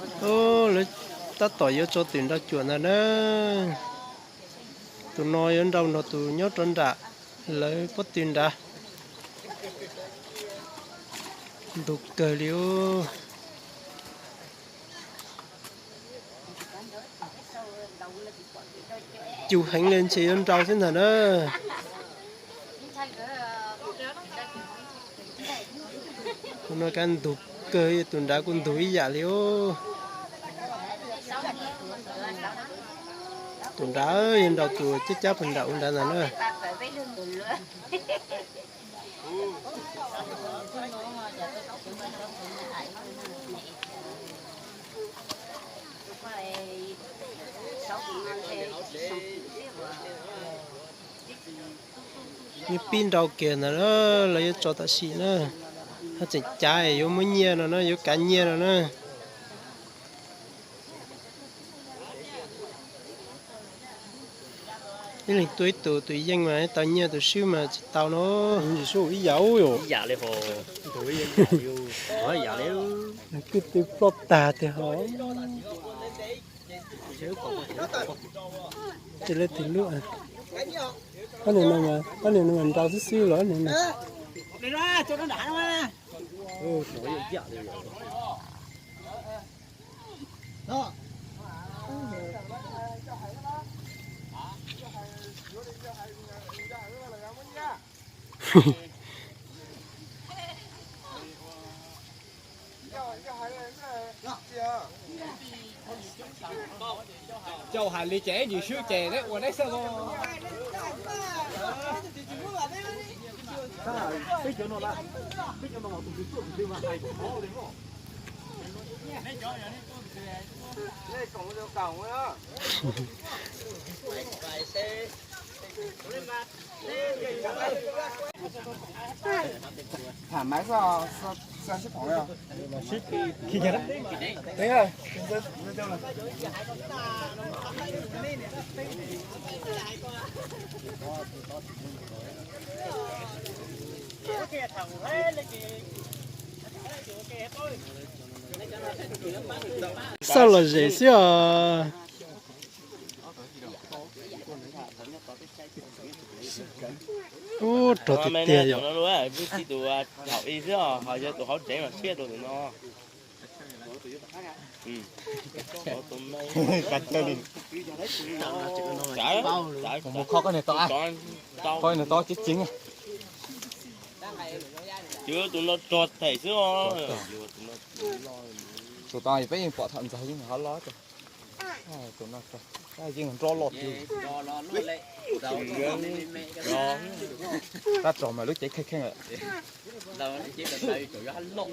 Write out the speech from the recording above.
Ub, lawv tab tom yuav tso twm nrau cuam ntag na. Tus no yuav nrau nrog tus nyob rau nram lawv pob tw nrad. Ntug kawg li ub. Cug heev li ntshe yuav nrau xwb ntag na. Tus no kab ntug kawg, tus nrad kuj ntug ib yam li ub. Tus nrad yuav nrau tus cab cab puag nram ub nrad ntag na. Yeej pib nrau kiag ntawd na, lawv yuav tso tam sim na. Haj tseem cav yuav muab nyiaj no na, yuav kav nyiaj no na. Ib leeg tua ib tug, tus yeej mas tau nyiaj, tus swb mas tsis tau no. Ib yam ub yom. Ib yam li hos. Ib yam li. Kwj tw ploj tag tiag hos. Tes lawv tis lub, ob niag no mas, ob niag no mas nrau xwb xwb los ob niag no. Caum hais li ces ib ntsis swb ces ua deb xwb los. Peb cov no, peb cov no mas tus twg tuaj tus twg mas hais kom hov li os. Thả máy ra, ra, ra xếp phòng đây. Khi nhật. Tính ơi. Xauj lom zem xwb os. Ub, rog tiag tiag yom. Lub txij tus thaum ub xwb os, ho yog tus hauv tsev mas siab dua tus no. Kuv mus kho koj niag tau, koj niag tau ceev ceev. Tus no rog them xwb os. Tus tau peb yeej pom thaum ntxog yeej ho los. Tus no yeej nrov loj tiag. Tab tom mas lub cev kheej kheej lawm.